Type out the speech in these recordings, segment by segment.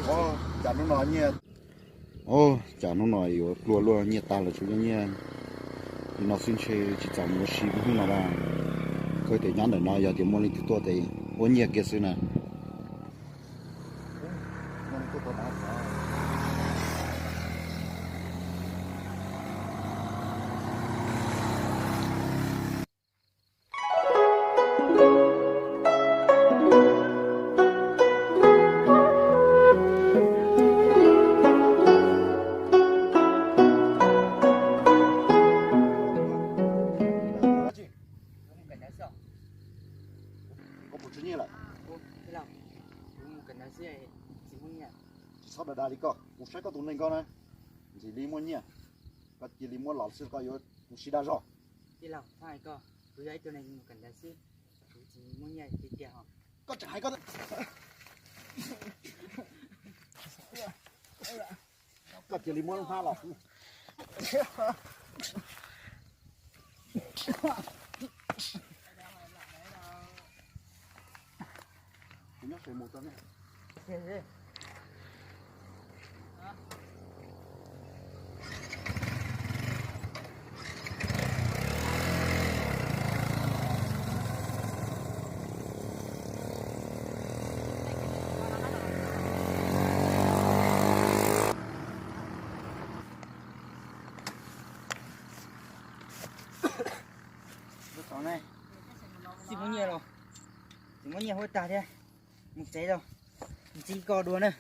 Cas hnub no nyiaj, cas hnub no yuav pluag luaj, nyiaj tag lawm, tsuas yog nyiaj li no xwb, ntshe tsis txaus mus ua si hnub no lawm. Koj tias nyob ntawm no yog tias muaj leej twg tuaj ces ua nyiaj kiag xwb na. Koj puas tshuav nyiaj lawm? Tsis txhob dag dag li koj, kuv saib koj tus neeg koj na, ntxim li muaj nyiaj, koj cia li muab los xwb, koj yuav kuv siv dag zog. Koj tseem hais koj, koj cia li muab lub hnab los. Kuv nyob se mus tau ne. Tsis muaj nyiaj los, tsis muaj nyiaj huab tag thiab, mus tsev los, ntxiv koj dua na.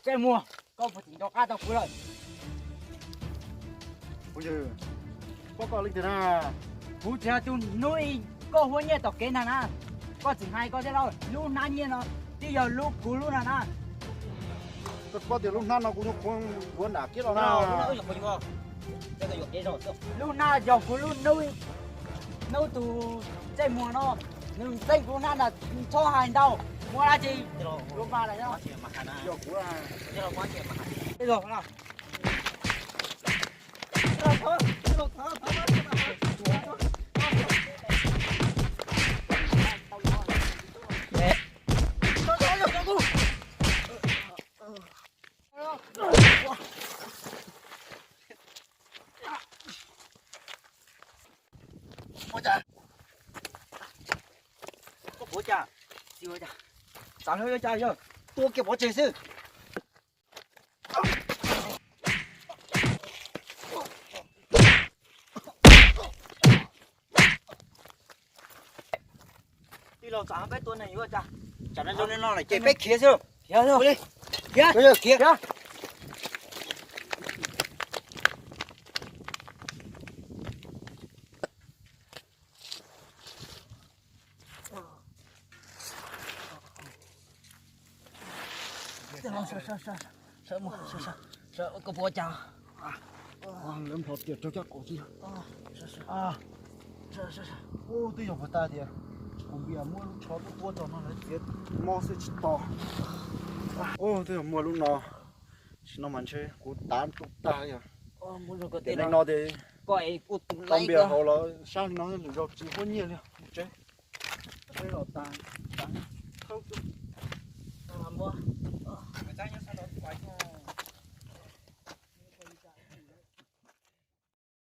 Txaij Muas, koj puas tseem nco qab tau kuv lawm? Kuv yog, koj leej twg na? Kuv tsis yog tus hnub ib koj huab nyiaj tom kev ntag na. Koj tseem hais koj thiab lauj, lub hnab nyiaj no twb yog lub kuv lub na na. Koj paub tias lub hnab no kuv nyuam qhuav yuav nram kiab los na. Lub hnab yog kuv lub, hnub tus Txaij Muas no nws txeeb kuv hnab na, txhob hais ntau, muaj dab tsi los mas lawm. Yog kuv, Koj puas cas? Tsis ua cas. Xav hlub yuav cas yog tua kiag pov tseg xwb. Tij laug, tsam peb tua neeg yuav cas? Tsam no zoo li no lawm ces peb khiav xwb. Khiav, khiav, khiav. Koj puas ua cas? Lawv nplhov tias raug caj qaum xwb. Ub, twb yog puas tas tias kuv npias muab lub tsho tuaj quab tso no lawv txiav mob xwb tsis tos. Ub, twb yog muaj lub no, sim no mas ntshe kuv tav tu tag yog. Tiam neej no ces tau npias hauv los sab li no zaug tsis huab nyiaj li tsev. Los tas, tas, thawb xwb.